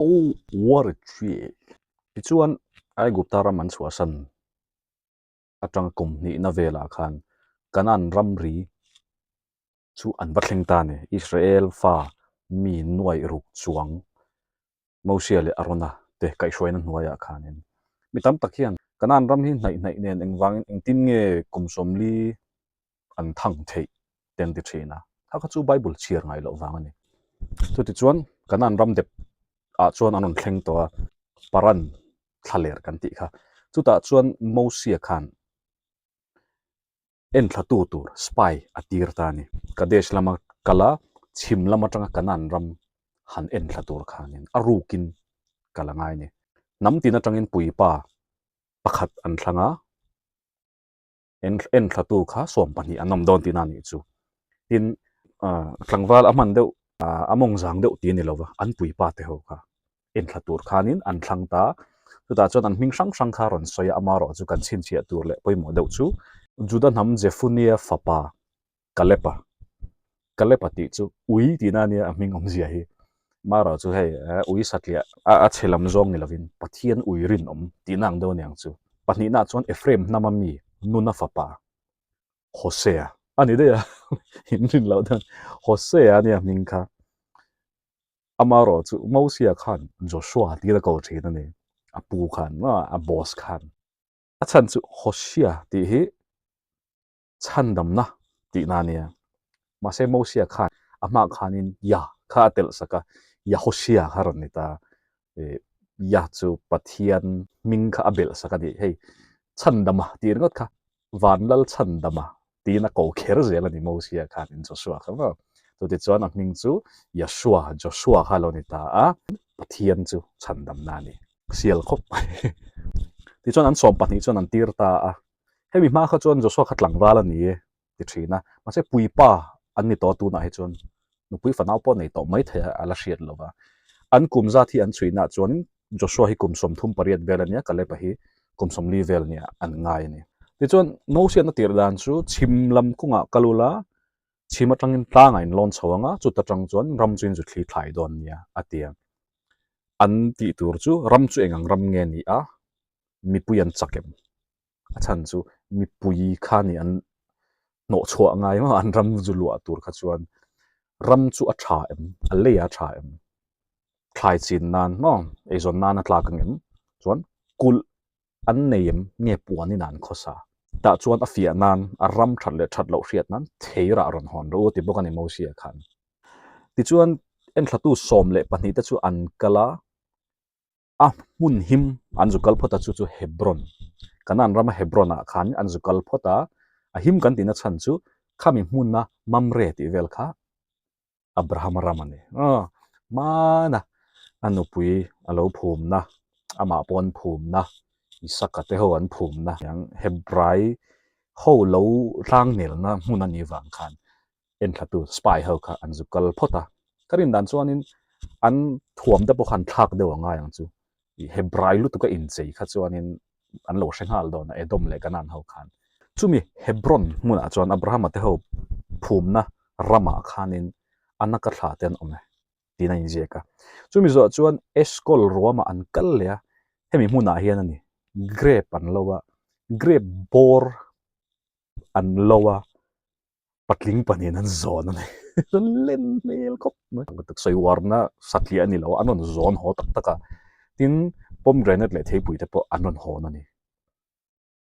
Oh, what a trick! Tichuan, Aigupta ram an chhuahsan atanga kum hnihna velah khan Kanaan ramri chu an va thleng ta a ni. Israel fa mi nuaih ruk chuang Mosia leh Arona te kaihhruaina hnuaiah khanin mi tam tak hian Kanaan ram hi hnaih hnaih nen engvangin engtin nge kum sawmli an thang theih te an ti thin a, kha kha chu Bible chhiar ngai loh vang a ni. Chutichuan Kanaan ram dep ah chuan an rawn thleng tawh a, Paran thlaler kan tih kha. Chutah chuan Mosia khan enthlatu tur spy a tir ta a ni. Kadesh lama kal a, chhim lam atanga Kanaan ram han enthla tur khanin a rukin kal a ngai a ni. Hnam tin atangin puipa pakhat an thlang a. Enthlatu kha 12 an awm dawn tihna a nih chu. Tin, tlangval a hman deuh, a mawng zang deuh tih a ni lo va, an puipa te ho kha enthla tur khanin an thlang ta. Chutah chuan an hming hrang hrang kha a rawn sawi a, amaherawh chu kan chhinchhiah tur leh pawimawh deuh chu Juda hnam Jefunia fapa Kalepa, Kalepa tih chu ui tihna a nia a hming awmzia hi. Amaherawh chu hei ui satliah a chhe lam zawng ni lovin Pathian ui rinawm tihna ang deuh a ni ang chu. Pahnihnaah chuan Ephraim hnama mi Nuna fapa Hosea a ni daih a, in rin loh dawn Hosea a nia hming kha. Amaherawh chu Mosia khan Joshua tiin a ko thin a ni, a pu khan, a boss khan. A chhan chu Hosea tih hi chhandamna tihna a nia. Mahse Mosia khan a hmah khanin Yah kha a telh sak a, Yahoshia kha a rawn ni ta. Yah chu Pathian hming kha a belh sak a ni. Hei chhandama tih ringawt kha Vanlal chhandama tiin a ko kher zel a ni Mosia khan in Joshua kha maw. Chutichuan a hming chu Yahshua, Joshua kha a lo ni ta a, Pathian chu chhandamna a ni. Sial khawp mai. Tichuan an 12 chuan an tir ta a. Hemi hma kha chuan Joshua kha tlangval a ni e ti thin a, mahse puipa an ni tawh a tunah hi chuan nupui fanau pawh nei tawh mai thei a a la hriat lo va. An kum zat hi an chhuihnaah chuanin Joshua hi kum 38 vel a nia, Kaleba hi kum 40 vel nia an ngai a ni. Tichuan Mosian a tirh dan chu chhim lam kungah kal ula, chhim atangin tlangah in lawn chho ang a, chuta tang chuan ram chu in zu thli thlai dawn nia a ti a. An tih tur chu ram chu eng ang ram nge ni a, mipui an chak em? A chhan chu mipui kha nih an hnawh chhuah ngai maw an ram zu luah tur kha chuan ram chu a tha em? A lei a tha em? Thlai chin nan maw eizawn nan a tlak ang em? Chuan kulh an nei em? Nge puan in an khawsa? Tah chuan a fiah nan a ram that leh that loh hriat nan theirah rawn hawn rawh u ti bawk a ni Mosia khan. Tichuan enthlatu 12 te chu an kal a, A hmun him an zu kal phawt a, chu chu Hebron, Kanaan rama Hebron ah khan an zu kal phawt a, a him kan tihna chhan chu khami hmuna Mamre tih vel kha Abrahama ram a ni. Hmana a nupui a lo phumna, amah pawh an phumna, Isaka te ho an phumna, Hebrai ho lo tlangnelna hmun a nih vang khan enthlatu spy ho kha an zu kal phawt a, ka rin dan chuanin an thuam te pawh khan thlak deuh a ngai ang chu, Hebrai lutuk a inchei kha chuanin an lo hre nghal dawn a, Edom leh Canaan ho khan. Chumi Hebron hmunah chuan Abrahama te ho phumna ramah khanin Anaka thla te an awm e tiin a inziak a. Chumi zawh chuan Eshkol ruamah an kal leh a, hemi hmunah hian a ni, grape an lo a, grape bawr an lo a, patling pahnihin an zawn a ni. An len hmel khawp mai. Sawi uarna satliah a ni lo a, an rawn zawn haw tak tak a. Tin, pomegranate leh theipui te pawh an rawn hawn a ni.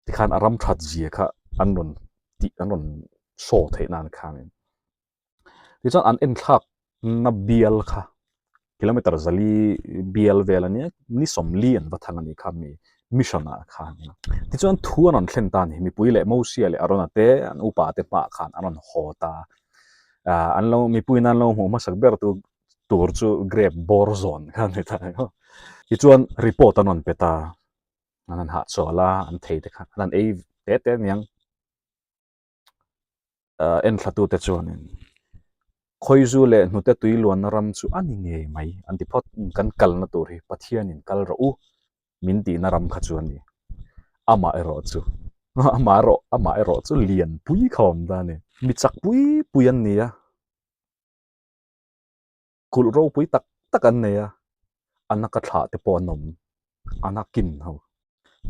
Tikhan a ram that zia kha an rawn tih, an rawn show theih nan khanin. Tichuan an enthlak na bial kha kilometer 400 bial vel a nia, ni 40 an va thang a nih kha mi mission ah khan. Tichuan thu an rawn thlen ta a ni, mipui leh Mosia leh Arona te an upa te hmaah khan an rawn haw ta a, an lo mipui in an lo hmuh hmasak ber tu tur chu grape bawr zawn kha a ni ta. Tichuan report an rawn pe ta, an han hahchawl a, an thei te kha an han ei te te aniang. Enthlatute chuanin Khawizu leh hnute tui luanna ram chu a ni ngei mai an ti phawt. Kan kalna tur hi Pathianin kal rawh u min tihna ram kha chu a ni. Amah erawh chu amah erawh amah erawh chu lian pui kha awm ta a ni. Mi chak pui pui an ni a. Kulh ropui tak tak an nei a. Anaka thlah te pawh an awm, Anakin ho.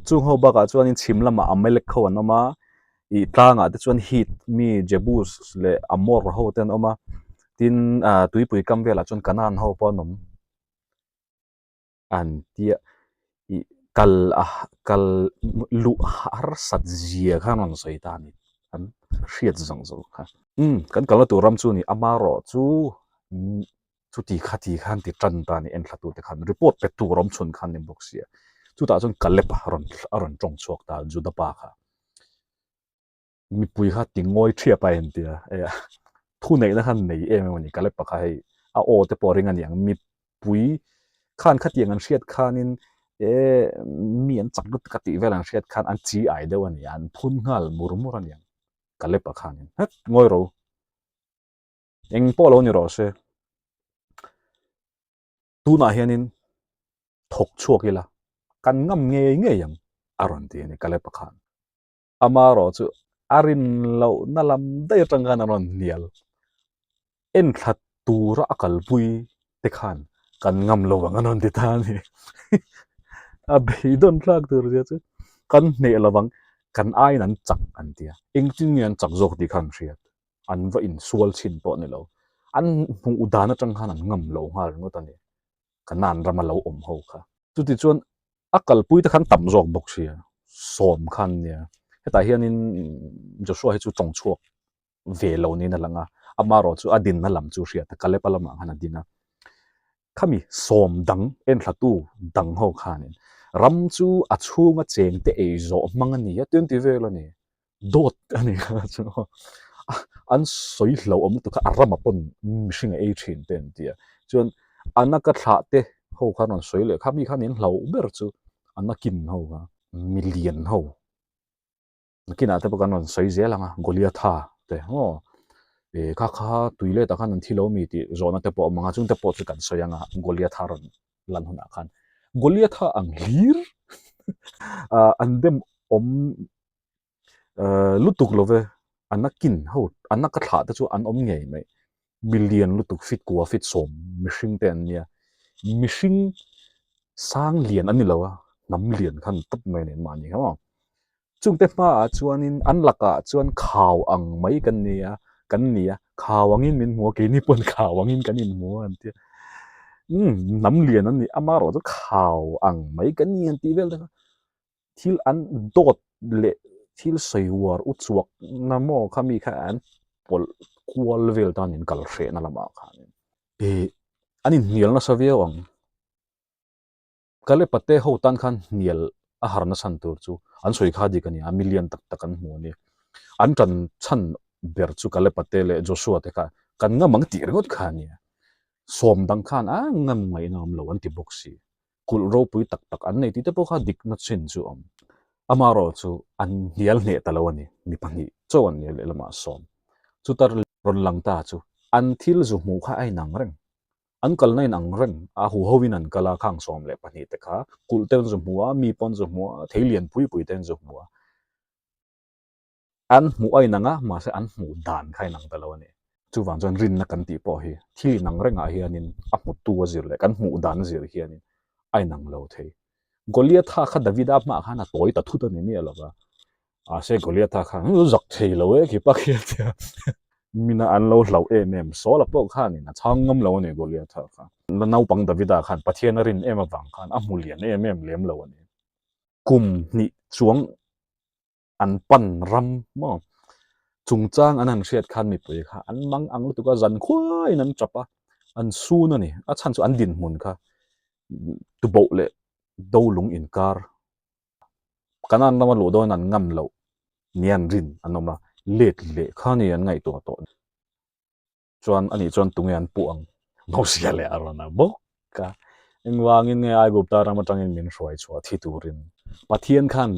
Chung ho bakah chuanin chhim lamah Amalek ho an awm a, ih tlangah te chuan Hit mi Jebus leh Amor ho te an awm a, tin ah tuipui kam velah chuan Canaan ho pawh an awm. An tia ih kal a kal luh harsat zia khan rawn sawi ta a ni, an hriat zawng zawng kha. Umm kan kalna tur ram chu ni amarawh chu Chuti kha ti khan ti tan ta ni enthlatute khan report pe tur awm chhun khan ni bawk sia. Chutah chuan Caleb a rawn a rawn tawng chhuak ta Juda pa kha. Mipui kha ti ngawi thiap a entia e a thu neihna khan nei em em a ni Caleb pa kha hei a aw te pawh a ring a niang mipui khan khatiang an hriat khanin e mi an chak lutuk a tih vel an hriat khan an chi ai deuh a ni an phun nghal mur mur a niang Caleb a khanin het ngawi ro. Eng pawh lo ni rawh se, tunah hianin thawk chhuak ila kan ngam ngei ngei ang a rawn ti a ni Kalep-a khan. Amaherawh chu a rin lohna lam daih atang khan a rawn hnial. Enthla tura a kalpui te khan kan ngam lo ang a rawn ti ta a ni. A beidawn thlak tur zia chu kan hneh lo vang, kan aiin an chak an ti a. Engtin nge an chak zawk tih kha an hriat. an va insual chhin pawh ni lo, an hmuh dan atang khan an ngam lo nghal ringawt a ni, Kanan rama lo awm ho kha. Chutichuan a kalpui te khan tam zawk bawk sia, sawm khan nia, hetah hianin Joshua hi chu tawng chhuak ve lo niin a lang a, amaherawh chu a dinna lam chu hriat a, Kalep-a lamah khan a ding a, khami sawm dang enthlatu dang ho khanin ram chu a chhunga chengte ei zawh hmang a ni a, 20 vel a ni. Dawt a ni kha chu an sawi hlauh awm lutuk kha a rama pawn mihring a ei thin te an ti a, chuan a naka thlah te ho khan rawn sawi leh kha mi khan in hlauh ber chu a nakin ho kha milian ho nakinah te pawh kan rawn sawi zel ang a Goliatha te maw eh kha kha tui letah khan an thi lo mi tih zawhna te pawh a awm ang a chungte pawh chu kan sawi ang a Goliatha rawn lan hunah khan Goliatha ang hlir an dem awm lutuk lo ve a nakin ho a naka thlah te chu an awm ngei mai million lutuk fit kua fit sawm mihring te an nia mihring sang lian an ni lo a hnam lian khan tawp mai a ni mahni kha maw chungte hmaah chuanin an lakah chuan khau ang mai kan ni a kan ni a khau angin min hmu a keini pawn khau angin kan inhmu a an tia umm hnam lian an ni amaherawh chu khau ang mai kan ni an tih vel te kha. Thil an dawt leh thil sawi uar u chuak na maw kha mi kha an pawlh kual vel tan in kal hreh na lamah khanin ih an inhnial nasa viau ang. Kale pate ho tan khan hnial a har na chhan tur chu an sawi kha dik a ni a, million tak tak an hmu a ni. An tan chhan ber chu Kale pate leh Joshua te kha kan ngam ang tih ringawt kha a ni a. Sawm dang khan a ngam ngaihna awm lo an ti bawk si. Kulh ropui tak tak an nei tih te pawh kha dikna chin chu a awm. Amaherawh chu an hnial hneh ta lo a ni, mi pahnih chauh an nia lehlamah sawm. Chuta rawn lang ta chu an thil zu hmuh kha a inang reng. An kalna inang reng, a huhoin an kal a, khang 12 te kha kulh te an zu hmu a, mi pawh an zu hmu a, thei lian pui pui te an zu hmu a. An hmuh a inang a, mahse an hmuh dan kha a inang ta lo a ni. Chuvang chuan rinna kan tih pawh hi thil inang rengah hianin a hmutu a zir leh kan hmuh dan a zir hianin a inang lo thei. Goliatha kha Davida hmaah khan a tawi ta thut a ni miah lo va, mahse Goliatha khan zak thei lo e khi pak hi a ti a, mina an lo hlauh em em. Saula pawh khanin a chhang ngam lo a ni Goliatha kha. Naupang Davida khan Pathian a rin em avang khan a hmu lian em em lem lo a ni. Kum hnih chuang an pan ram maw chungchang an han hriat khan mipui kha an mang ang lutuk a zan khuaiin an tap a an sun a ni a chhan chu an dinhmun kha tuboh leh dolung inkar kanan rama luh dawn an ngam loh ni an rin an awm a let leh kha ni an ngaihtuah tawh. Chuan anih chuan tunge an puh ang? Mosia leh Arona bawk a. Engvangin nge Aigupta ram atangin min hruai chhuah thi turin? Pathian khan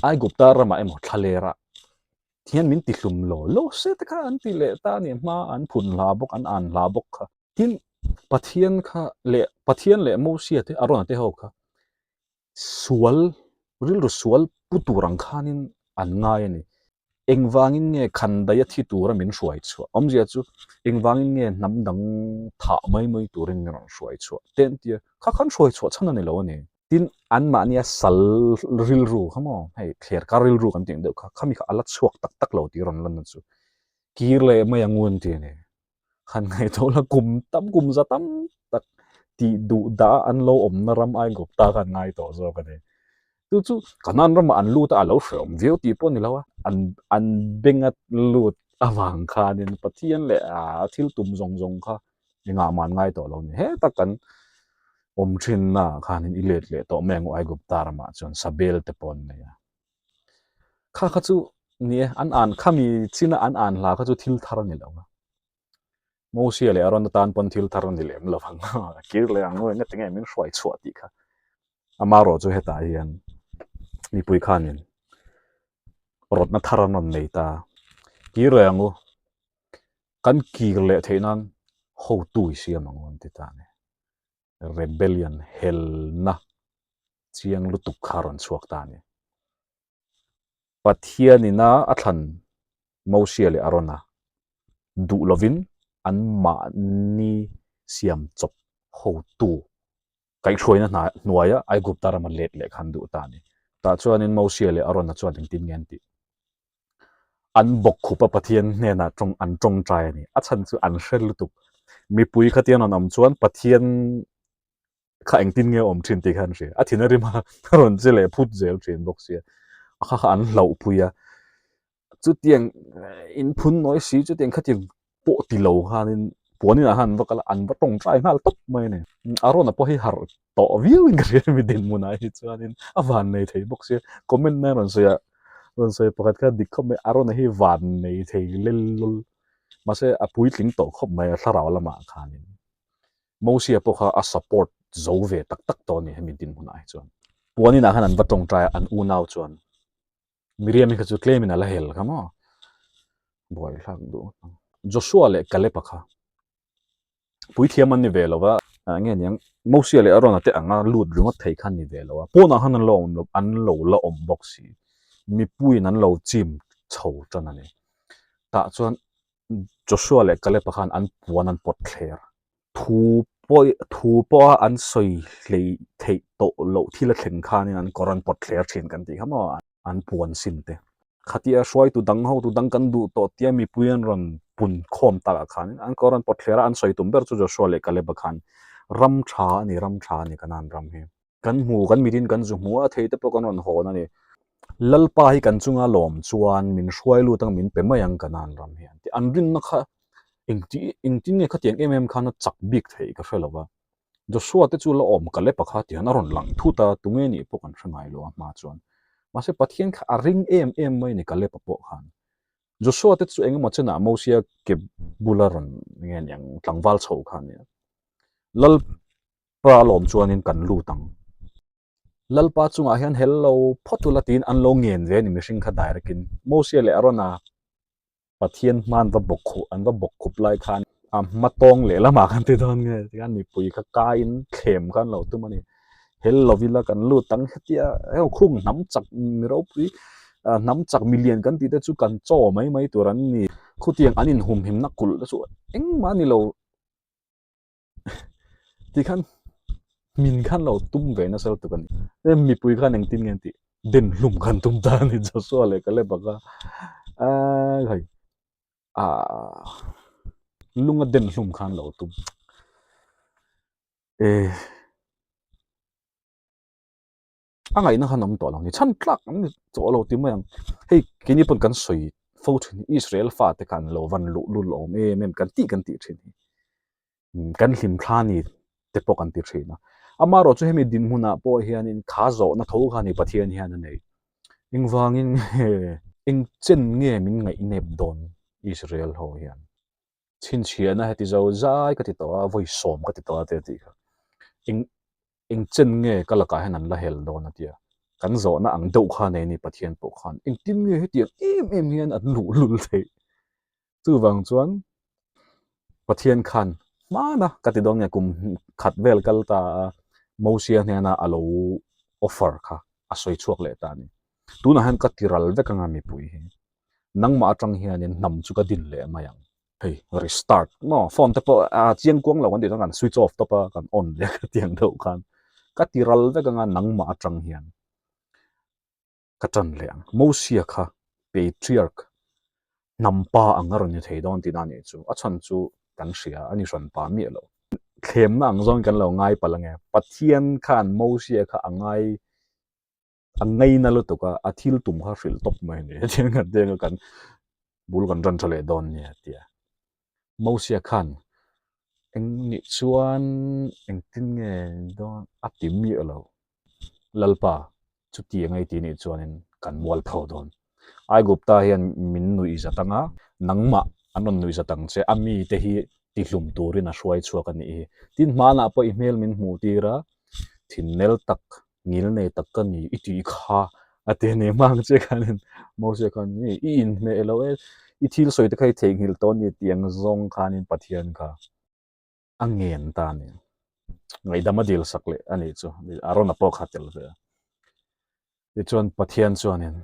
Aigupta ramah emaw thlalerah hian min tihlum law law se te kha an ti leh ta a ni. Hma an phun hla bawk, an an hla bawk kha. Tin, Pathian kha leh Pathian leh Mosia te Arona te ho kha sual, rilru sual pu tur ang khanin an ngai a ni. Engvangin nge khandaih a thi tura min hruai chhuah? Awmzia chu engvangin nge hnam dang thah mai mai turin min rawn hruai chhuah? Te an ti a, kha khan hruai chhuah chhan a ni lo a ni. Tin, anmahnia sal rilru kha maw, hei thlerkar rilru kan tih ang deuh kha, khami kha a la chhuak tak tak lo tih rawn lan na chu kir leh mai ang u an ti a ni. Han ngaihtuah la kum tam kum za tam tak tih duh dah an lo awmna ram Aigupta khan ngai tawh zawk a ni. Chu chu Kanaan ramah an lut a, a lo hrehawm viau tih pawh a ni lo a, an an benga lut avang khanin Pathian leh a thil tum zawng zawng kha engah mah an ngai tawh lo a ni. Heta kan awm thinna ah khanin i let leh tawh mai ang u Aigupta ramah chuan Sabel te pawh an nei a. Kha kha chu ni e, an an khami china an an hla kha chu thil thar a ni lo a. Mosia leh Aaron atan pawn thil thar a ni lem lo ang a kir leh ang eng enge min hruai chhuah tih kha. Amarawh chu hetah hian mipui khanin rawtna thar an rawn nei ta. Kir leh ang u, kan kir leh theih nan hotu i siam ang u an ti ta a ni. Rebellion helna chiang lutuk kha a rawn chhuak ta a ni. Pathianina a thlan Mosia leh Arona duh lovin anmahni siam chawp hotu kaihhruaina hna hnuaia Aigupta rama let leh kha an duh ta a ni. Tah chuanin Mosia leh Arona chuan engtin nge an tih? An bawk khup a Pathian hnenah tawng an tawngtai a ni. A chhan chu an hre lutuk. Mipui khatiang rawn awm chuan Pathian kha engtin nge a awm thin tih kha an hria. A thin a rim a, a rawn che leh phut zel thin bawk sia. A kha kha an hlauh pui a. Chutiang in phun nawi si chutiang khatiang pawh ti lo khanin puan inah khan an va kal a, an va tawngtai nghal tawp mai a ni. Arona pawh hi harh tawh viau in ka hria mi dinhmunah hi chuanin a van nei thei bawk sia. Comment na rawn sawi a, rawn sawi pakhat kha dik khawp mai, Arona hi van nei thei lel lul. Mahse a puitling tawh khawp mai a thlarau lamah khanin. Mosia pawh kha a support zo ve tak tak tawh a ni hemi dinhmunah hi chuan. Puan inah khan an va tawngtai a, an unau chuan Miriam hi kha chu tlemin a la hel kha maw? Buai hlak duh ngawt ang. Joshua leh Caleb-a kha puithiam an ni ve lo va, nge niang Mosia leh Aaron-a te anga lut ringawt thei kha an ni ve lo a, pawnah khan an lo awm lo, an lo la awm bawk si. Mipuiin an lo chim chho tan a ni. Tah chuan Joshua leh Caleb-a khan an puan an pawt thler. Thu pawh thu pawha an sawi hlei theih tawh loh thil a thleng khanin an kawr an pawt thler thin kan tih kha maw an puan sin te. Khatia hruaitu dang hotu dang kan duh tawh tia mipui an rawn pun khawm takah khanin an kawr an pawt thler a, an sawi tum ber chu Joshua leh Caleb-a khan ram tha a ni, ram tha a ni Kanaan ram hi. Kan hmu, kan mitin kan zu hmu a, thei te pawh kan rawn hawn a ni. Lalpa hi kan chunga lawm chuan min hruai lut ang, min pe mai ang Kanaan ram hian tih an rinna kha engti engtin nge khatiang em em khan a chak bik theih ka hre lo va. Joshua te chu la awm ka lep a kha tihian a rawn lang thut a, tunge nih pawh kan hre ngai lo a hma chuan. Mahse Pathian kha a ring em em mai a ni Caleb-a pawh khan. Joshua te chu engemaw chenah Mosia ke bula rawn nge niang tlangval chho kha a nia. Lal Pa lawm chuanin kan lut ang. Lalpa chungah hian hel lo phawt ula tiin an lo ngen ve a ni mihring kha direct in. Mosia leh Arona Pathian hma an va bawk khuh an va bawk khup lai khan a hma tawng leh lamah khan ti dawn nge tikhan mipui kha kaiin thlem kha an lo tum a ni. Hel lo ila kan lut ang hetia heng khung hnam chak mi ropui hnam chak milian kan tih te chu kan chaw mai mai tur an ni. Khutiang an inhumhimna kulh te chu engmah a ni lo. Tikhan min khan lo tum ve nasa lutuk a ni. Hei mipui khan engtin nge an tih? Den hlum khan tum ta a ni Joshua leh Caleb-a kha aaa hei aaa lunga den hlum khan lo tum eh. A ngaihna khan awm tawh lo ni, chhan tlak an ni tawh lo ti mai ang. Hei keini pawn kan sawi fo thin hi Israel fate khan lo van luh lul awm em em kan tih kan tih thin hi. Kan hlim thla ni te pawh kan ti thin a. Amaherawh chu hemi dinhmunah pawh hianin kha zawhna tho kha ni Pathian hian a nei. Engvangin nge eng chen nge min ngaihnep dawn Israel ho hian. Chhinchhiahna heti zo zai ka ti tawh a, vawi sawm ka ti tawh a te a tih kha. Eng eng chen nge ka lakah hian an la hel dawn a tia. Kan zawhna ang deuh kha nei a ni Pathian pawh khan engtin nge hetiang em em hian an luhlul theih. Chuvang chuan Pathian khan hmana ka ti dawn nge kum khat vel kal ta a Mosia hnena a lo offer kha a sawi chhuak leh ta a ni. Tunah hian ka ti ral vek anga mipui hi. Nangmah atang hianin hnam chu ka din leh mai ang. Hei restart maw phone te pawh a chiang kuang lo kan tih chuan kan switch off tawp a kan on leh ka tiang deuh khan ka ti ral vek anga nangmah atang hian ka tan leh ang. Mosia kha patriarch hnam pa ang a rawn ni thei dawn tihna a nih chu a chhan chu kan hria a ni hran pa miah lo. Thlemna ang zawng kan lo ngai palh ange Pathian khan Mosia kha a ngai a ngaina lutuk a, a thil tum kha hrilh tawp mai a ni. Hetiang kan tih anga kan bul kan ran tha leh dawn nia a ti a. Mosia khan eng nih chuan engtin nge dawn a ti miah lo. Lalpa chuti anga i ti nih chuanin kan mual pho dawn. Aigupta hian min nuih zat anga nangmah an rawn nuih zat ang che, a mite hi tihlum turin a hruai chhuak a nih hi. Tin hmanah pawh i hmel min hmuh tir a, thinnel tak ngil nei tak ka ni i tih kha a ti a ni hmang che khanin Moses khan i i inhmeh lo e i thil sawi te kha i theihnghilh tawh a ni tih ang zawng khanin Pathian kha a ngen ta a ni ngaihdam a dil sak leh a nih chu Arona pawh kha tel ve a tichuan Pathian chuanin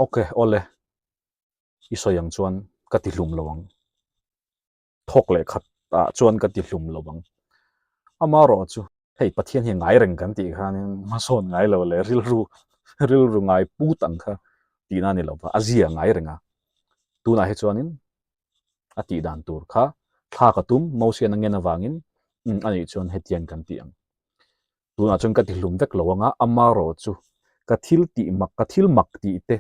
ok awle i sawi ang chuan ka ti hlum lo ang. thawk leh khat ah chuan ka ti hlum lo ang. Amaherawh chu hei Pathian hi ngai reng kan tih khanin hmasawn ngai lo leh rilru rilru ngai put ang kha tihna a ni lo va, a zia ngai reng a. Tunah hi chuanin a tih dan tur kha thlak a tum Mosian a ngen avangin umm a nih chuan hetiang kan ti ang. Tunah chuan ka ti hlum vek lo anga amaherawh chu ka thil tih mak ka thil mak tih te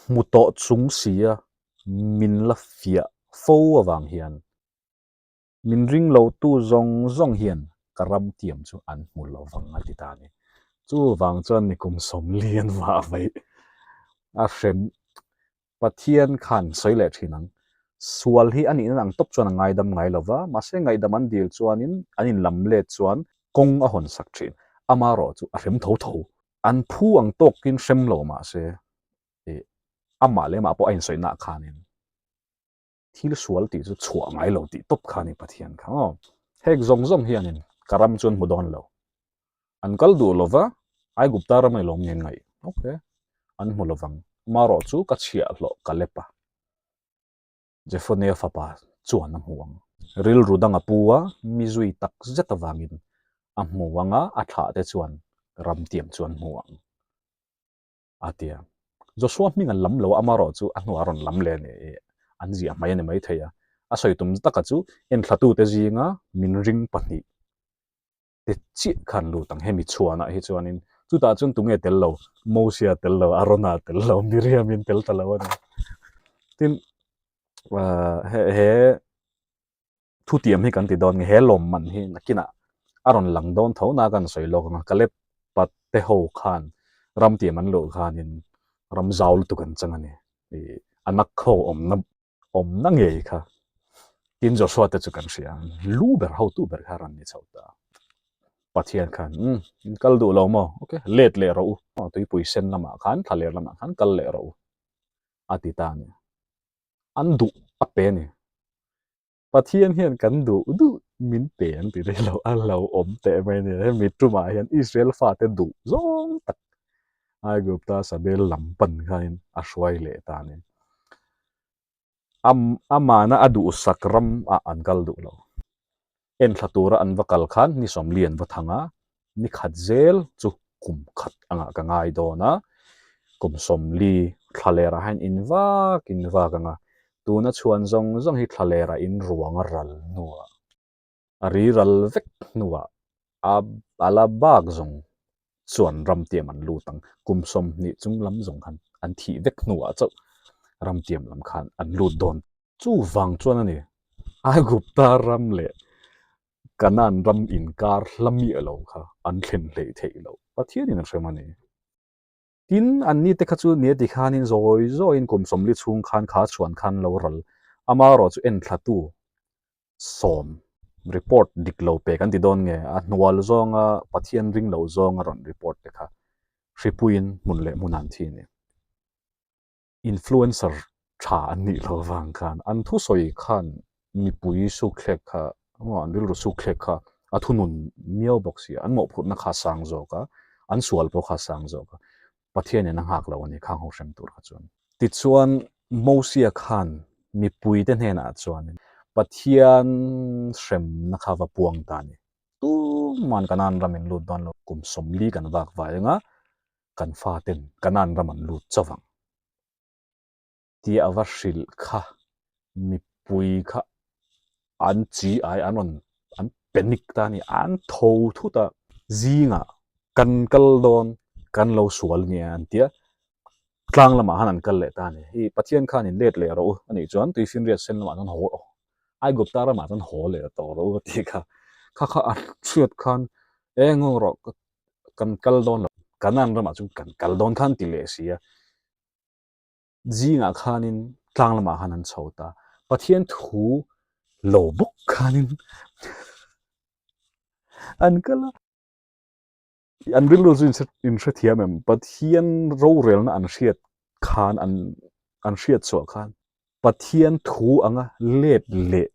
hmu tawh chung sia min la fiah fo avang hian min ring lo tu zawng zawng hian ka ram tiam chu an hmu lo vang a ti ta a ni. Chuvang chuan nikum sawmlian vah vaih a hrem Pathian khan sawi leh thin ang. Sual hi a nihna ang tawp chuan a ngaidam ngai lo va, mahse ngaihdam an dil chuanin an inlam let chuan kawng a hawn sak thin. Amaherawh chu a hrem tho tho. An phu ang tawkin hrem lo mahse ih amah leh amah pawh a insawi nah khanin thil sual tih chu chhuah ngai lo tih tawp kha a ni Pathian kha aw. Hek zawng zawng hianin ka ram chu an hmu dawn lo. An kal duh lo va, Aigupta ram a lawm nge ngaih? Ok, an hmu lo vang. Amaherawh chu ka chhiahhlawh ka lep a, Jefonea fapa chuan a hmu ang. Rilru dang a pu a, mi zui tak zet avangin a hmu ang a, a thlah te chuan ram tiam chu an hmu ang. A ti a. Joshua hming an lam lo a, amaherawh chu a hnuah a rawn lam leh a ni i an ziah hmai a ni maithei a. A sawi tum taka chu enthlatute zinga min ring pahnih te chiah khan lut ang hemi chhuanah hi chuanin chutah chuan tunge tel lo Mosia tel lo Arona tel lo Miriamin tel ta lo a ni tin ah he he thutiam hi kan ti dawn nge he lawmman hi nakinah a rawn lang dawn tho na kan sawi lawk ang a Caleb pa te ho khan ram tiam an luh khanin ram zau lutuk an chang a ni ih a nak ho awmna awmna ngei kha tin Joshua te chu kan hria lu ber hotu ber kha rawn ni chho ta Pathian khan umm in kal duh lo maw ok let leh rawh u tuipui sen lamah khan thla ler lamah khan kal leh rawh u a ti ta a ni an duh a pe a ni Pathian hian kan duh duh min pe an ti rih lo a lo awm teh mai a ni hemi tumah hian Israel fate duh zawng tak Aigupta Sabel lam pan khanin a hruai leh ta a ni. Amana a duhsak ram ah an kal duh lo. Enthla tura an va kal khan ni sawmli an va thang a, ni khat zel chu kum khat angah ka ngai dawn a, kum sawmli thla lerah hian in vak in vak ang a, tuna chhuan zawng zawng hi thla lerah in ruang a ral hnuah A ri ral vek hnuah a a la bak zawng chuan ram tiam an lut ang. Kum 20 chung lam zawng khan an thih vek hnuah chauh ram tiam lam khan an lut dawn. Chuvang chuan a ni, Aigupta ram leh Kanaan ram inkar hla miah lo kha an thlen hleih theih loh. Pathianin a hrem a ni. Tin, anni te kha chu nia ti khanin zawi zawiin kum 40 chhung khan kha chhuan khan lo ral. Amaherawh chu enthlatu sawm report dik lo pe kan ti dawn nge a hnual zawnga Pathian ring lo zawnga rawn report te kha hripuiin hmun leh hmun an thi a ni. Influencer tha an nih loh avang khan an thusawi khan mipui sukthlek kha an rilru sukthlek kha a thunun miau bawk si a, an mawhphurhna kha a sang zawk a, an sual pawh kha a sang zawk a, Pathianin a nghak lo a ni khang ho hrem tur kha chuan. Tichuan. Mosia khan mipuite hnenah chuan Pathian hremna kha va puang ta a ni. Tuman Kanaan ram in lut dawn lo, kum 40 kan vak vai anga kan faten Kanaan ram an lut chauh ang. Tia a va hrilh kha mipui kha an chi ai an rawn an panic ta a ni, an tho thut a, zingah kan kal dawn kan lo sual nia an tia tlang lamah khan an kal leh ta a ni. Hei Pathian khan in let leh rawh u a nih chuan tuifinriat sen lamah chuan haw Aigupta ramah chuan haw leh tawh rawh u a tih kha, kha kha a hriat khan eng rawh kan kal dawn lo Kanan ramah chuan kan kal dawn khan ti leh si a. Zingah khanin tlang lamah khan an chho ta. Pathian thu lo bawk khanin an kal a. An rilru chu in hrethiam em? Pathian rorelna an hriat khan an an hriat chhuah khan Pathian thu anga let leh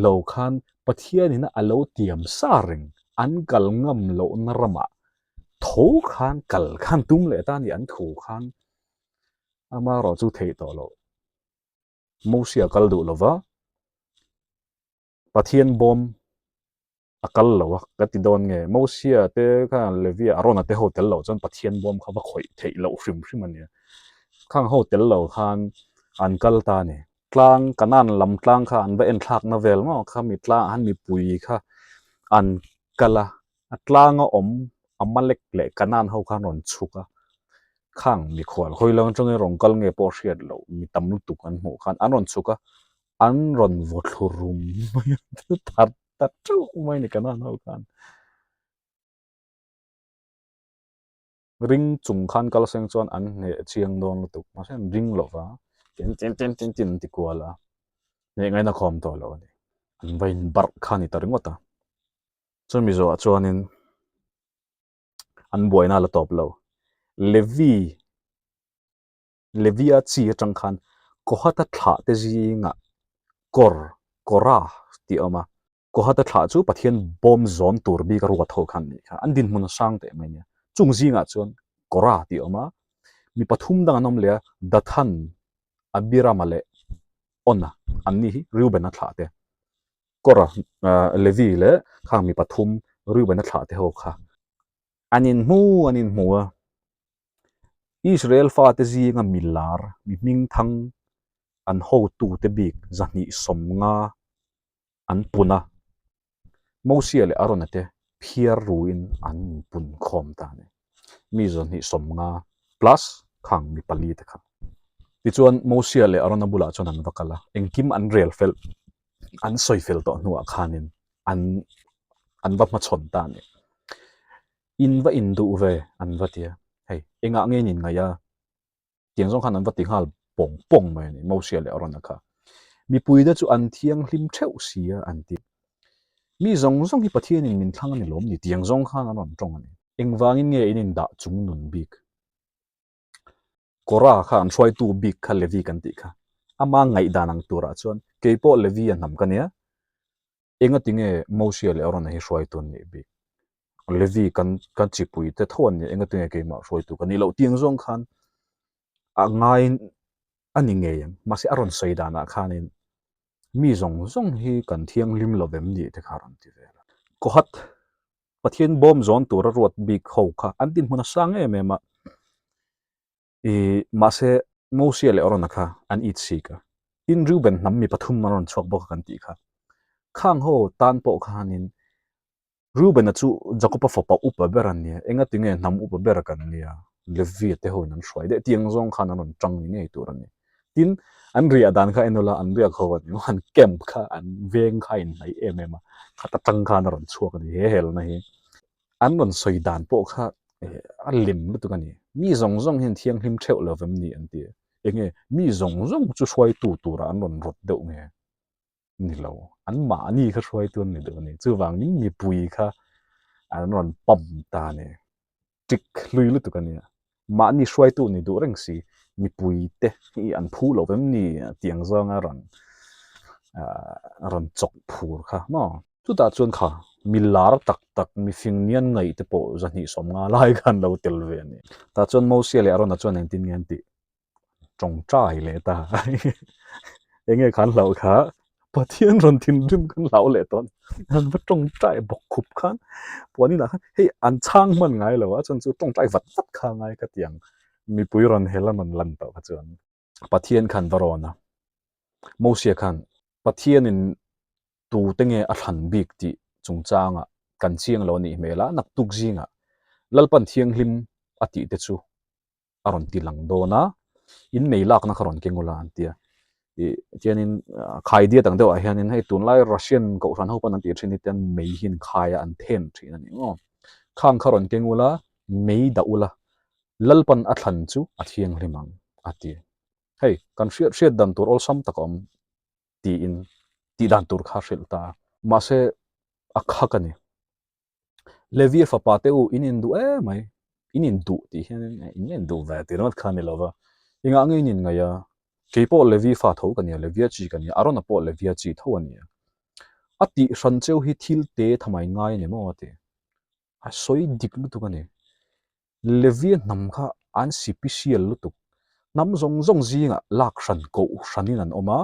lo khan Pathianina a lo tiam sa reng an kal ngam lohna ramah tho khan kal khan tum leh ta a ni an thu khan Amaherawh chu theih tawh loh. Mosia kal duh lova, Pathian bawm a kal lo a, ka ti dawn nge. Mosia te khan Levia, Arona te ho tel loh chuan Pathian bawm kha va khawih theih loh hrim hrim a nia. Khang ho tel lo khan an kal ta a ni. Tlang, Kanaan lam tlang kha an va enthlakna vel maw kha mi tlang ah khan mipui kha an kal a, A tlanga awm Amalek leh Kanaan ho khan rawn chhuk a, khang mikhual hawi lang atangin rawn kal nge pawh hriat loh mi tam lutuk an hmuh khan an rawn chhuk a, an rawn vaw thlu rum mai a, thar ta teuh mai a ni Kanaan ho khan. Ring chung khan kal seng chuan an hneh chiang dawn lutuk, mahse an ring lo va, tin tin tin tin tin an ti kual a, hneh ngaina khawm tawh lo a ni. An va inbarh kha a ni ta ringawt a. Chumi zawhah chuanin an buaina a la tawp lo. Levi, Levia chi atang khan Kohata thlah te zingah Kor, Korah tih a awm a. Kohata thlah chu Pathian bawm zawn tur bik a ruat ho khan nih kha. An dinhmun a sang teh mai nia. Chung zingah chuan Korah tih a awm a. Mi pathum dang an awm leh a, Dathan, Abirama leh Ona an ni hi Reubena thlah te. Kora, Levi leh khang mi pathum Reubena thlah te ho kha an inhmu an inhmu a. Israel fate zinga mi lar, mi hmingthang an hotute bik 250 an pun a. Mosia leh Arona te phiar ruin an inpun khawm ta a ni. Mi 250 plus khang mi pali te kha. Tichuan Mosia leh Arona bulah chuan an va kal a, engkim an rel fel, an sawi fel tawh hnuah khanin an an va hmachhawn ta a ni. In va induh ve an va ti a, hei engah nge in inngaih a? Tiang zawng khan an va ti nghal pawng pawng mai a ni, Mosia leh Arona kha. Mipuite chu an thianghlim theuh si a, an ti. Mi zawng zawng hi Pathianin min thlang a ni lawm ni? Tiang zawng khan an rawn tawng a ni. Engvangin nge in indah chung nun bik? Kora kha an hruaitu bik kha Levi kan tih kha. Ama ngaihdan ang turah chuan keipawh Levi a hnam ka nia, Engati nge Mosia leh Arona hi hruaitu an nih bik? Levi kan kan chipui te tho an nia, engati nge keimah hruaitu ka nih loh tiang zawng khan a ngai a ni ngei ang. Mahse a rawn sawi danah khanin mi zawng zawng hi kan thianghlim lo vem nih te kha a rawn ti vel a. Kohat Pathian bawm zawn tura ruat bik ho kha an dinhmun a sang em em a. I mahse Mosia leh Arona kha an it sik a, tin Reuben hnam mi pathum an rawn chhuak bawk a kan tih kha. Khang ho tan pawh khanin Reuben-a chu Jakob-a fapa upa ber a nia, engati nge hnam upa ber kan nia, Levi-a te hoin an hruai daih tih ang zawng khan an rawn tang ni ngei tur a ni. Tin, an riah dan kha en ula, an riak ho a ni maw, an camp kha, an veng kha a inhnaih em em a, khata tang khan a rawn chhuak a ni he helna hi. An rawn sawi dan pawh kha a lem lutuk a ni. Mi zawng zawng hian thianghlim theuh lo vem ni an ti. Enge mi zawng zawng chu hruaitu turah an rawn rawt deuh nge? Ni lo. An mahni kha hruaitu an ni deuh a ni. Chuvangin mipui kha an rawn pump ta a ni. Ṭik hlui lutuk a nia. Mahni hruaitu ni duh reng si, mipuite hi an phu lo vem ni tih ang zawnga rawn rawn chawk phur kha maw? Chutah chuan kha mi lar tak tak, mi fing nian ngaih te pawh 250 lai khan lo tel ve a ni. Tah chuan Mosia leh Arona chuan engtin nge an tih? Tawngtai leh ta. Enge khan hlauh kha Pathian rawn thinrim khan hlau leh tawh a ni. An va tawngtai bawk khup khan puan inah khan hei an chhang hman ngai lo a chuan chu tawngtai vat vat kha a ngai ka ti ang. Mipui rawn hel a rawn lan tawh kha chuan Pathian khan va rawn a. Mosia khan Pathianin tute nge a thlan bik tih chungchangah kan chiang lo a nih hmel a, naktuk zingah Lalpan thianghlim a tih te chu a rawn ti lang dawn a, in mei lakna kha rawn keng ula an ti a. Ih tianin khai diat ang deuhah hianin hei tunlai Russian kohhran ho pawn an tih thin hi tian mei hi an khai a, an then thin a ni maw. Khang kha rawn keng ula, mei dah ula, Lalpan a thlan chu a thianghlim ang a ti. Hei kan hriat hriat dan tur awlsam tak a awm tiin tih dan tur kha hrilh ta a. Mahse a khak a ni. Levia fapa te u in induh em mai, in induh tih hian in la induh ve tih ringawt kha a ni lo va, engah nge in inngaih a? Kei pawh Levi fa tho ka nia, Levia chi ka nia, Arona pawh Levia chi tho a nia. A tih hran cheu hi thil te tha mai ngai a ni maw a ti. A sawi dik lutuk a ni. Levia hnam kha an sipisial lutuk. Hnam zawng zawng zingah lak hran koh hranin an awm a,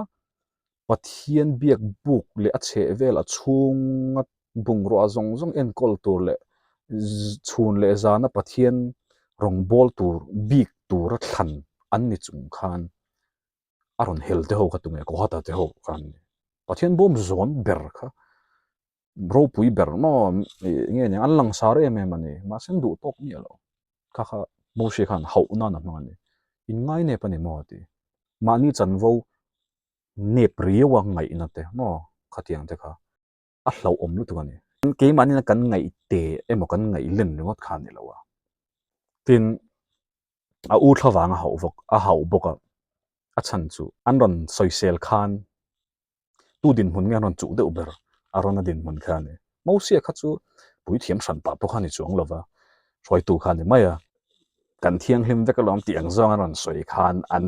Pathian biak buk leh a chheh vel a chhunga bungrua zawng zawng enkawl tur leh chhun leh zana Pathian rawngbâwl tur bik tura thlan an ni chung khan a rawn hel te ho kha tunge Kohata te ho kha an ni. Pathian bawm zawn ber kha ropui ber maw nge ni an langsar em em a ni mahse an duh tawk miah lo kha kha Moshe khan hauh nan a hmang a ni in ngai nep a ni maw a ti mahni chanvo nep riau a ngaihna te maw khatiang te kha a hlauhawm lutuk a ni keimahni kan ngaih te emaw kan ngaih len ringawt kha a ni lo a tin a u thla vang a hauh vawk a hauh bawk a a chhan chu an rawn sawisel khan tu dinhmun nge an rawn chuh deuh ber Arona dinhmun kha a ni. Mosia kha chu puithiam hran pah pawh kha a ni chuang lo va, hruaitu kha a ni mai a. Kan thianghlim vek alawm tih ang zawng an rawn sawi khan an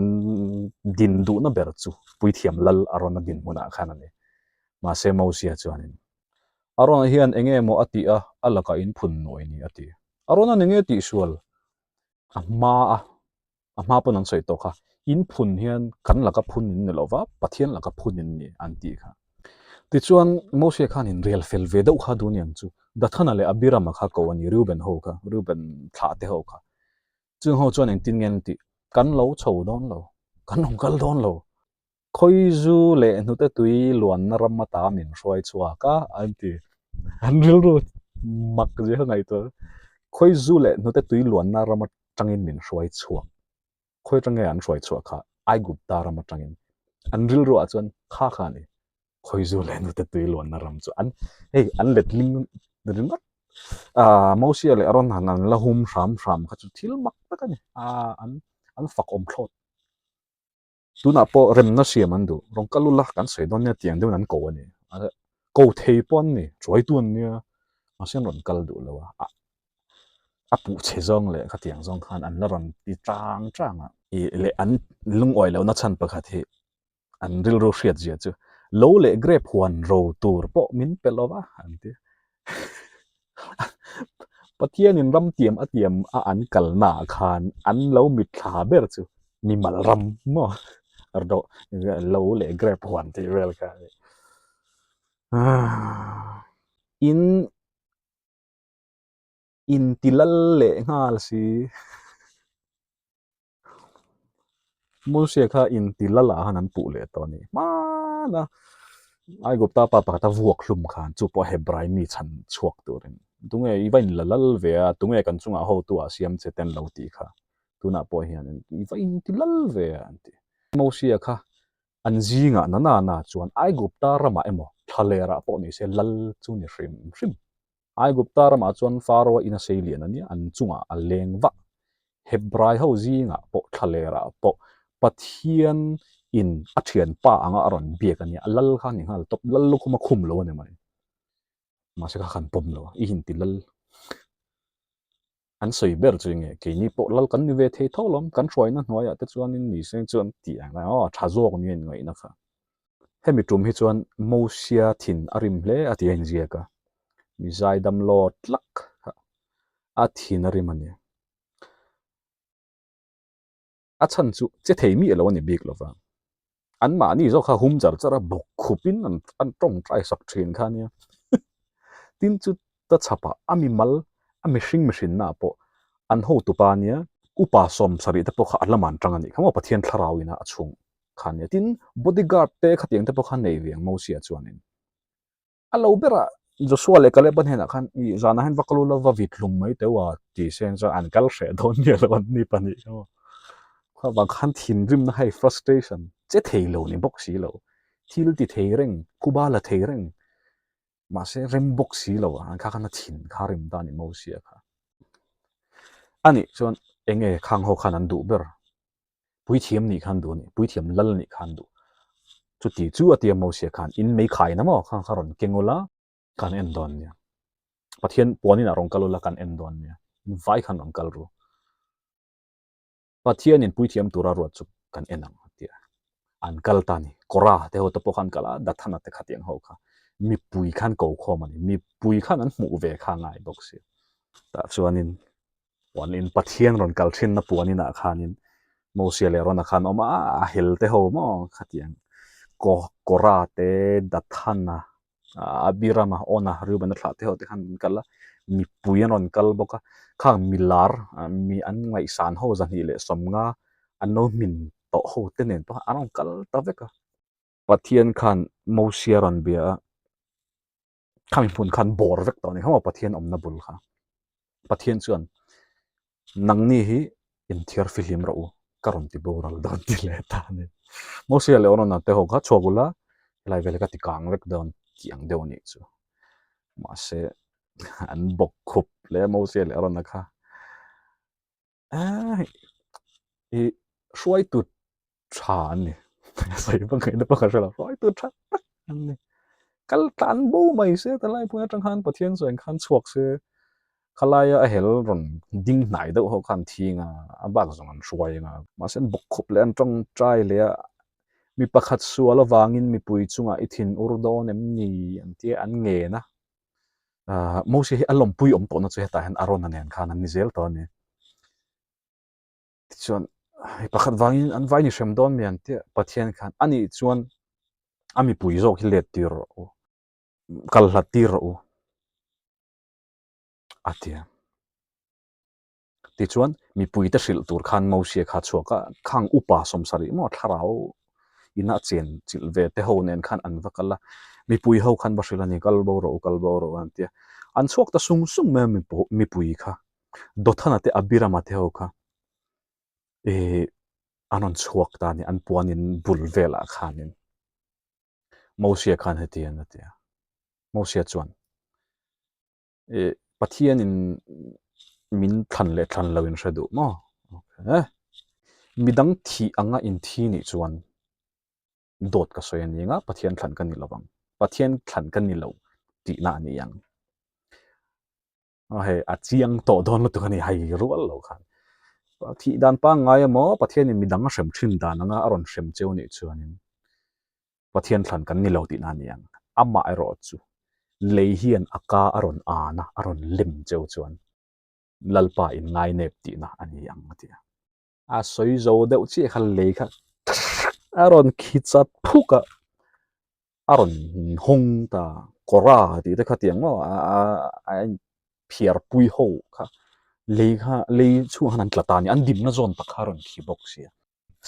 din duhna ber chu puithiam lal Arona dinhmunah khan a ni. Mahse Mosia chuanin, Arona hian eng nge maw a tih a, a lakah in phun nuai ni a ti. Arona ni nge tihsual a hma a A hma pawn an sawi tawh kha, in phun hian kan laka phun in ni lo va, Pathian laka phun in ni an tih kha. Tichuan, Moshe khan in rel fel ve deuh kha duh niang chu, Dathana leh Abirama kha ko a ni, Reuben ho kha, Reuben thlah te ho kha. Chung ho chuan engtin nge an tih? Kan lo chho dawn lo, kan rawn kal dawn lo. Khawizu leh hnute tui luanna ram ata min hruai chhuak a, an ti. An rilru mak zia kha ngaihtuah. Khawizu leh hnute tui luanna ram atangin min hruai chhuak. Khawi atang nge an hruai chhuah kha? Aigupta ram atangin. An rilruah chuan kha kha a ni. Khawizu leh hnute tui luanna ram chu an hei an letling ringawt. Aaa Mosia leh Aaron han an la hum hram hram kha chu thil mak tak a ni. Aaa an an fakawm thlawt. Tunah pawh remna siam an duh. Rawn kal ula kan sawi dawn nia tiang deuhin an ko a ni. Ko thei pawh an ni, hruaitu an nia, mahse an rawn kal duh lo a. A puh chhe zawng leh khatiang zawng khan an la rawn ti chang chang a. Ih leh an lungawi lohna chhan pakhat hi an rilru hriat zia chu lo leh grape huan ro tur pawh min pe lo va an ti. Pathianin ram tiam a tiam a an kalnaah khan an lo mitthla ber chu mimal ram maw lo leh grape huan tih vel kha a ni. In intilal leh nghal si. Mosia kha inti lal ah khan an puh leh tawh a ni. Hmana Aigupta pa pakhat a vuak hlum khan chu pawh Hebrai mi chhan chhuak turin tunge i va inla lal ve a, tunge kan chungah hotu ah siam che te an lo tih kha tunah pawh hian i va inti lal ve a an ti. Mosia kha an zingah na na na chuan Aigupta ramah emaw thlalerah pawh ni se lal chu ni hrim hrim. Aigupta ramah chuan Faro-a ina sei lian a nia, an chungah a leng vah. Hebrai ho zingah pawh thlalerah pawh Pathian in a thianpa anga a rawn biak a nia, a lal kha a ni nghal tawp, lal lukhum a khum lo a ni mai. Mahse kha kan pawm lo a, i inti lal. An sawi ber chu enge, keini pawh lal kan ni ve thei tho lawm, kan hruaina hnuaiah te chuanin ni se chuan tih ang a, aw tha zawk nia inngaihna kha. Hemi tum hi chuan Mosia thin a rim hle a ti a inziak a, mi zaidam lawt tlak kha a thin a rim a ni. A chhan chu che thei miah lo a ni bik lo va. Anmahni zawk kha hum char char a bawk khupin an an tawngtai sak thin kha nia. Tin chu ta chhapah a mimal a mihring mihrinna ah pawh an hotupa nia upa 70 te pawh kha a lamah an tang a nih kha maw Pathian thlarau ina a chhung kha nia. Tin body guard te khatiang te pawh kha nei ve ang Mosia chuanin. A lo berah Joshua leh Caleb-a hnenah khan ih zanah hian va kal ula va vit hlum mai teuh a ti se chuan an kal hreh dawn nge lo an ni pahnih kha maw. Kha vang khan thinrimna hei frustration che thei lo ni bawk si lo, thil ti thei reng, khuba la thei reng mahse rem bawk si lo a, an kha khan a thin kha rim ta a ni Mosia kha. Anih chuan eng nge khang ho khan an duh ber? Puithiam nih khan duh a ni, puithiam lal nih khan duh. Chuti chu a tia Mosia khan in mei khaina maw kha kha rawn keng ula kan en dawn nia. Pathian puanin a rawn kal ula kan en dawn nia. In vai khan rawn kal ru. Pathianin puithiam tura ruat chu kan en ang a tia. An kal ta a ni. Kora te ho te pawh khan kal a, Dathana te khatiang ho kha mipui khan ko khawm a ni. Mipui khan an hmuh ve kha ngai bawk si. Tah chuanin Puanin Pathian rawn kal thinna puanin ah khanin Mosia leh Arona khan awm a, a hel te ho maw khatiang Kora te, Dathana, Abirama, Ona, Reubena thlah te ho te khan an kal a, mipui an rawn kal bawk a, khang milar mi an ngaihsan ho 250 an lo hmin tawh ho te nen pawh an rawn kal ta vek a. Pathian khan Mosia rawn bia a. Khami hmun khan bawr vek tawh a ni kha maw Pathian awmna bul kha. Pathian chuan nangni hi inthiar fihlim rawh u ka rawn ti boral dawn ti leh ta a ni. Mosia leh Arona te ho kha chhuak ula helai vel hi ka ti kang vek dawn tih ang deuh a nih chu. Mahse an bawk khup hle Mosia leh Arona kha. I hruaitu tha an ni sawi vak ngaihna pawh ka hre lo hruaitu tha tak an ni kal tlan bo mai se tilai hmun atang khan Pathian sawi ang khan chhuak se khalaia a hel rawn ding hnai deuh ho khan thing a a bak zawng an hruai ang a mahse an bawk khup leh an tawngtai leh a mi pakhat sual avangin mipui chungah i thin ur dawn em ni an tia an ngen a. Ahh Moses hi a lawmpui awm tawhna chu hetah hian Arona nen khan an ni zel tawh a ni. Tichuan hei pakhat vangin an vai ni hrem dawn mai ang tia Pathian khan a nih chuan a mipui zawk hi let tir rawh u, kal hlat tir rawh u a ti a. Tichuan, mipuite hrilh tur khan Mosia kha a chhuak a, khang upa 70 maw thlarau ina chen chilh ve te ho nen khan an va kal a, mipui ho khan va hrilh a ni, kal bo rawh u, kal bo rawh u an ti a. An chhuak ta sung sung mai a mipui kha, Dothana te Abirama te ho kha ih an rawn chhuak ta a ni, an puanin bul velah khanin Mosia khan heti an a ti a, Mosia chuan, Ih Pathianin min thlan leh thlan lo in hre duh maw? Okay. Midang thih anga in thi nih chuan dawt ka sawi a ni anga Pathian thlan ka ni lo ang. Pathian thlan ka ni lo tihna a ni ang. Hei a chiang tawh dawn lutuk a ni hei rual lo khan. Thih dan pangngai emaw Pathianin midang a hrem thin dan anga a rawn hrem cheu nih chuanin Pathian thlan kan ni lo tihna a ni ang. Amah erawh chu lei hian a ka a rawn an a, a rawn lem cheu chuan Lalpa in ngainep tihna a ni ang a ti a. A sawi zo deuh chiah kha lei kha a rawn khi chat phuk a, a rawn hawng ta Kora tih te kha tiang maw a phiar pui ho kha lei kha lei chhungah khan an tla ta a ni, an dimna zawn tak kha a rawn khi bawk sia.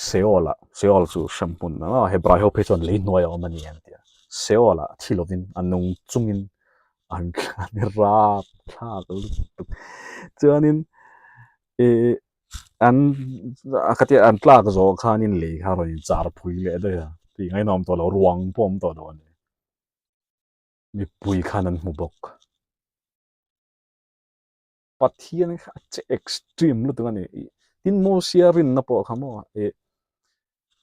Seol ah, Seol chu hremhmun a, Hebrai ho phei chuan lei hnuai a awm a ni an ti a. Seol ah thi lovin a nung chungin an an rap thlak lutuk. Chuanin ih an khatia an tlak zawh khanin lei kha a rawn inchar phui leh daih a, tih ngaihna awm tawh lo, ruang pawh awm tawh lo a ni. Mipui khan an hmu bawk. Pathian kha a che extreme lutuk a ni. Tin Mosia rinna pawh kha maw eh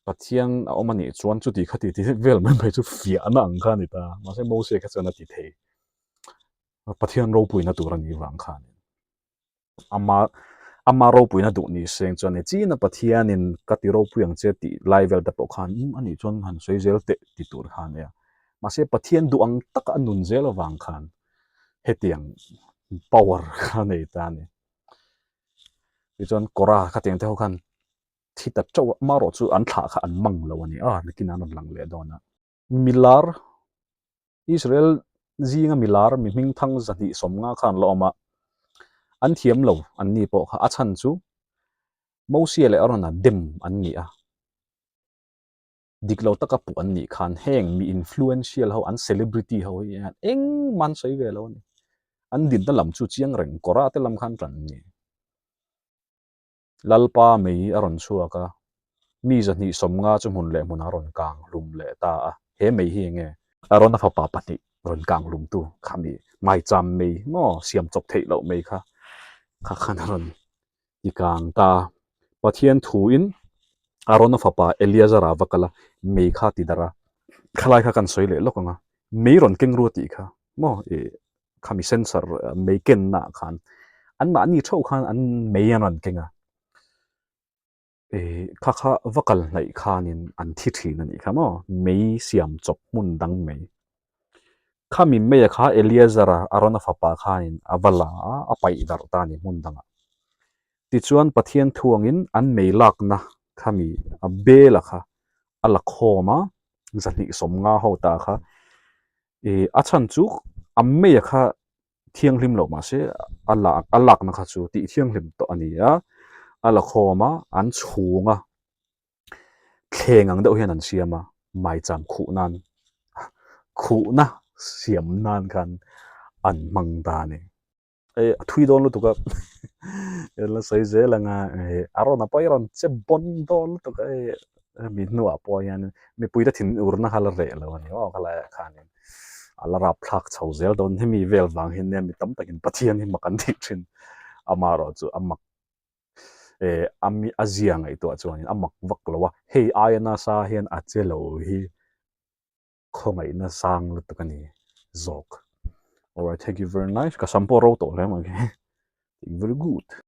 Pathian a awm a nih chuan chuti kha ti ti vel mai mai chu fiahna ang kha a ni ta. Mahse Mosia kha chuan a ti thei. Pathian ropuina tur a nih vang khan. Ama ama ropuina duh ni seng chuan ni china Pathianin ka ti ropui ang che tih lai vel te pawh khan um a nih chuan han sawi zel teh ti tur kha a nia. Mahse Pathian duh ang taka a nun zel avang khan hetiang power kha a nei ta a ni. Tichuan Kora khatiang te ho khan. Thi ta teuh a, amaherawh chu an thlah kha an mang lo a ni a, nakin an rawn lang leh dawn a. Milar, Israel zinga milar mi hmingthang 250 kha an la awm a, an thiam lo an ni pawh kha a chhan chu Mosia leh Arona dem an ni a, dik lo taka puh an nih khan heng mi influential ho an celebrity ho hi hian engmah an sawi ve lo a ni. An dinna lam chu chiang reng kawra te lam khan tan an ni. Lalpa mei a rawn chhuak a, mi 250 chu hmun leh hmunah a rawn kang hlum leh ta a. He mei hi enge? Arona fapa pahnih rawn kang hlumtu kha mi maicham mei maw siam chawp theih loh mei kha kha khan a rawn ti kang ta. Pathian thuin Arona fapa Eleazara va kal a, mei kha ti darh a. Khalai kha kan sawi leh lawk ang a, mei rawn keng ru a tih kha maw ih khami sensor mei kenna ah khan anmahni theuh khan an mei an rawn keng a, ih kha kha va kal hnaih khanin an thi thin a nih kha maw mei siam chawp hmun dang mai. Khami meia kha Eleazar-a Arona fapa khanin a va la a, a paih darh ta a ni hmun dangah. Tichuan Pathian thuangin an mei lakna khami a bela kha a la khawm a, 250 ho ta kha Ih a chhan chu a meia kha thianghlim loh mahse a lak a lakna kha chu tih thianghlim tawh a ni a, a la khawm a an chhung a thleng ang deuh hian an siam a maicham khuh nan khuhna siam nan khan an hmang ta a ni. Eh a thui dawn lutuk a en la sawi zel ang a eh a rawn a pawh hi a rawn che bawn dawn lutuk a eh hemi hnuah pawh hian mipui te thin urna kha la reh lo a ni aw khalaiah khanin a la rap thlak chho zel dawn hemi vel vang hian nia mi tam takin Pathian hi mak an tih thin amaherawh chu a mak eh a mi a zia ngaihtuah chuanin a mak vak lo a hei aia nasa hian a che lo hi. khawngaihna sang lutuk a ni zawk. Alright, thank you very nice. Ka sam pawh ro tawh hle mai. Very good.